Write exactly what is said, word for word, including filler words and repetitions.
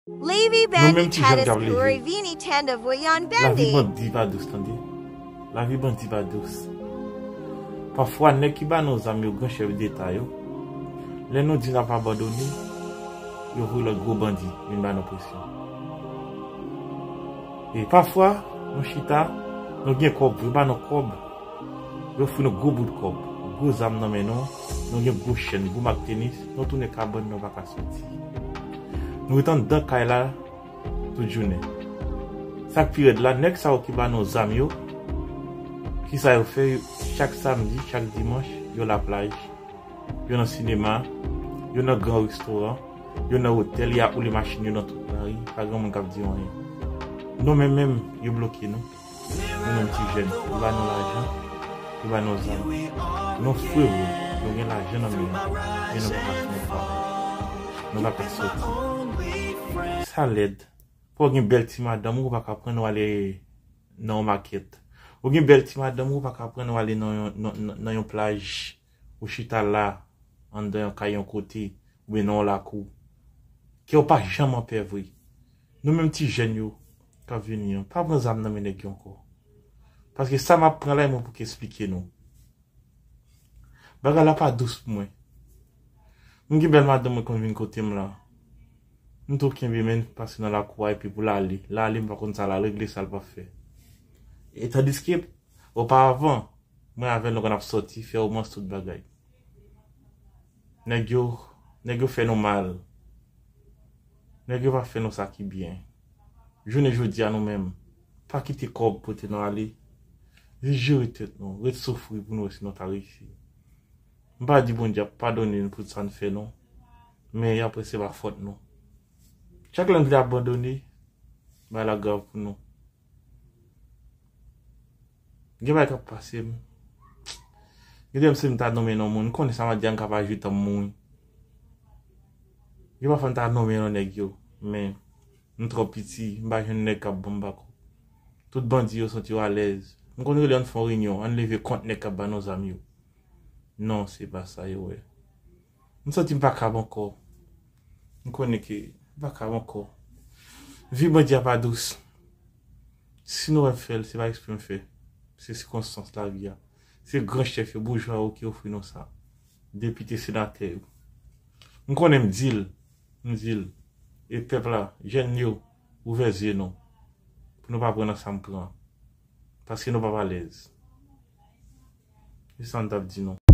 Levi Nou menm Bandi ti jèn k ap leve. Kuri Vini Tanda Voyan Lavi Bandi. Bandi pa dous, tande. Lavi bandi pa dous. Pafwa, nèg ki ba nou zam yo, gran chèf deta yo, lè nou di n ap abandone, yo voye lòt gwo bandi vin ba nou presyon. E pafwa, nou chita, nou gen kòb, yo ba nou kòb, yo ofri nou gwo bout kòb, gwo zam nan men nou, nou gen gwo chèn, gwo mak tenis, nou tounen kabann, nou pa ka soti. Nou ret anndan kay la tout jounen. Sa k pi rèd la, nèg sa yo ki ba nou zam yo, kisa yo fè? Chak samdi, chak dimanch, yo laplaj, yo nan sinema, yo nan gran restoran, yo nan otèl, y ap woule machin yo nan tout lari, pa gen moun k ap di yo anyen. Nou menm menm, yo bloke nou. Nou menm ti jèn, yo ba nou lajan, yo ba nou zam. Nou fre vre, nou gen lajan nan men nou, men nou pa ka fè yon pa. Nou pa ka soti. Sa lèd. Pou w gen bèl ti madanm ou, ou pa ka pran w ale nan yon makèt. Ou gen bèl ti madanm ou, ou pa ka pran w ale nan yon, nan, nan, nan yon plaj. Ou chita la, anndan yon kay yon kote, oubyen nan yon lakou. Kè w pa janm anpè vre. Nou menm ti jèn yo k ap vini an, pa pran zam nan men nèg yo ankò. Paske sa m ap pran la, e mwen pou k esplike nou. Bagay la pa dous pou mwen. M gen bèl madanm mwen konn vin kote m la. M tou kenbe men l pase nan lakou a epi pou l ale. L ale, m pa konn sa l al regle, sa l p ap fè. E tandiske, oparavan, mwen avè l nou konn ap sòti, fè womans, tout bagay. Nèg yo, nèg yo fè nou mal. Nèg yo pa fè nou sa ki byen. Jounen jodi a nou menm, pa kite kòb pote nou ale. Jis jere tèt nou, ret soufri pou nou wè si nou ta reyisi. M pa di Bondye ap padone nou pou sa n fè non. Men apre se pa fòt nou. Chak lè n vle abandone, bagay la grav pou nou. Gen bagay k ap pase m. Gen de m si m ta nonmen non moun, m konnen sa m ap di a m ka pa jwi tan m mouri. Gen pafwa m ta nonmen non nèg yo, men m twò piti, m pa jwenn nèg k ap ban m bakòp. Tout bandi yo santi yo alèz. M konn rele ann fè yon reyinyon, ann leve kont nèg k ap ba nou zam yo. Non, se pa sa yo wè. M santi m pa kab ankò. M konnen ke m pa kab ankò. Vi bandi a pa dous. Si nou wè m fè l, se pa ekspre m fè. Se sikonstans lavi a. Se gran chèf yo, boujwa yo ki ofri nou sa. Depite, senatè yo. M konnen m di l, m di l. E pèp la, jèn yo, ouvè zye nou. Pou nou pa pran nan sa m pran. Paske nou p ap alèz. Se sa m t ap di nou.